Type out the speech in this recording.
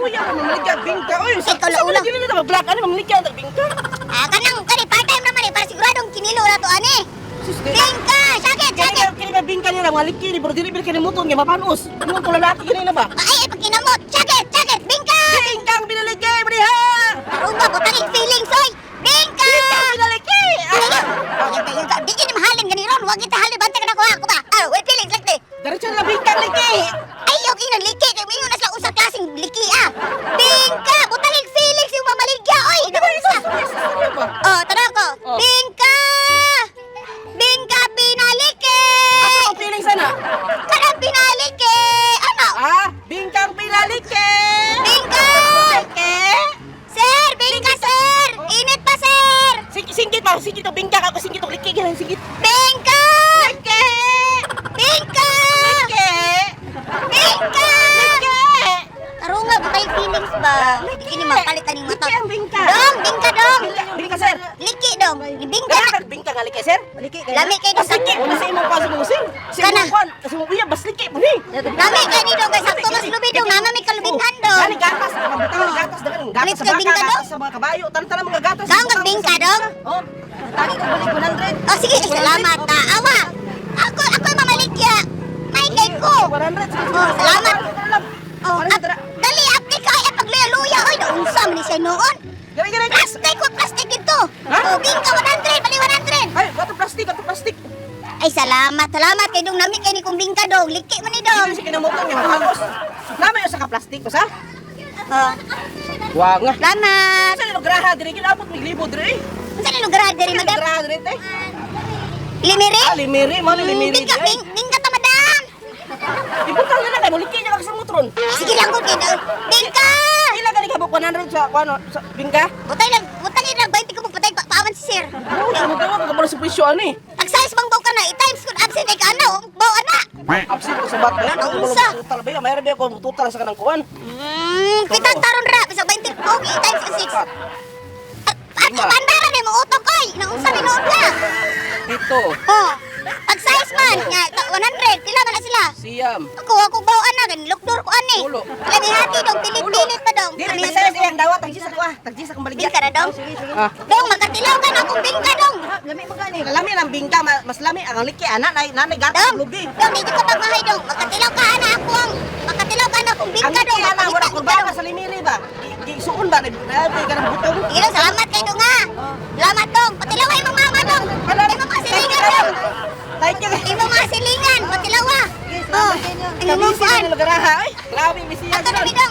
Kuya ka mamaligya bingka oy. Ay, ikaw laula. Dili na mag-black ani mamaligya ang bingka. Ah, kanang kani part time naman eh para siguradong kinilo ra to ani. Sus, di. Bingka, sakit, Kini sakit. kini ba bingka nila mga liki ni pero dili bil kini mutong nga mapanos. Imong ko lalaki kini na ba? Ay, ay pagkinamot. Sakit, sakit, bingka. Bingkang binaligay bri ha. Tarunga butang feelings oy. Bingka. Bingkang binaligay. Ah. Di gini mahalin gani ron, wag kita halin bantay ka na ko ako ba. Ah, with feelings like this. Diretso na bingkang liki. Ay, okay na liki kay mingon na sila usa klaseng liki ah. Bingka, butang feelings yung mamaligya oy. Naunsa? Ba? Oh, tanaw ko. Oh. Bingka! Bingka pinaliki! Asa ang feeling sana? Kanang pinaliki! Ano? Ah, bingkang pinalike. Bingka! Liki. Sir, bingka sir! Init pa sir! Singkit pa, singkit to bingka ako singkit to liki ganun singkit. Bingka! Liki. Bingka! Liki. Bingka! Liki. Tarunga, butay feelings ba? Di kini mapalit aning mata. Liki ang bingka. Dong, bingka dong! Bingka sir. Liki dong! Bingka Gana na! kag bingka nga liki sir. Liki Lami kay dong. Mas liki una sa imong kwan sa imong sir. Sa Kana. imong kwan, sa imong uya bas liki po ni. Lami kay ni dong kay sakto mas lubi dong. Nana may kalubinhan dong. Gani gatas, mabutang gatas dagan gatas Ulit sa ka baka, bingka, dong? gatas sa mga kabayo, tanan-tanan mga gatas. Kaon kag bingka dong? Oh, Tagi ko balik 100. Oh, sige, salamat ta. Awa! Ako, ako mamaligya. May kay ko. 100. Sige, sige. Oh, salamat. Oh, Ano, ap, tara. dali, apli ka. Ay, pagluya-luya. Oy, naunsa man ni siya noon. Gani gani. Plastic ko, plastic dito. Ha? Oh, bingka 100, bali 100. Ay, wato plastic, wato plastic. Ay, salamat, salamat kay dong nami kay ni kong bingka dong. Liki man ni dong. Dito siya kinamutong niya, matapos. Nama yung sa ka-plastic ko sa? Oh, Wa nga. salamat. Sa lugraha dire gilabot mig libo dire. Unsa ni lugar diri, Sa madam? lugraha dire te. Limiri? Ah, limiri mo ni limiri. Bingka, bingka ta, madam. Ibutang na lang kay muliki niya kag sa mutron. Sige lang ko kay dong. Bingka! Pila gani ka 100 sa kuno sa bingka? Butay lang, butay lang 20 ko butay pa paawan si sir. Oh, sa mo ka kabalo sa presyo ani. Pag size bang baw ka na, i-times kun absent ay ka ana, oh, baw ana. Absent ko sa bat ba? Ano, Ako unsa? total ba? Mayroon ba ako total sa kanang kuan? Pitang taron ra, bisag 20 ko, i-times ang 6. Apat, At Lima. bandara ni mo utok oy, naunsa ni noon ka. pito, Oh. Pag size man nga 100, pila man na sila? siyam. Ako ako baw ana gani lukdor ko ani. Ulo. Labi hati dong pilit-pilit pa dong. Dili tagsa sa iyang dawat tagsi sa kuha, tagsi sa kong baligya. Bingka ra dong. Ah. Dong makatilaw ka na akong bingka dong. Lami mo gani. Lami ang bingka, mas lami ang liki ana nay nanay gatas Dong, lubi. dong di ka pagmahay dong. Makatilaw ka ana ako ang makatilaw ka na akong Ang bingka liki dong. ana wala Makapangita kurbana dong. sa limiri ba? Gisuon ba na ka ng butong? Sige dong, salamat kay dong ha. Salamat dong. Patilaw ay imong mama dong. Imong mga silingan dong. Thank you. Imong mga silingan, patilaw ah. Oh, imong Kabisi kuan. na lugar ha. Ay, grabe misiya. Ato na mi dong.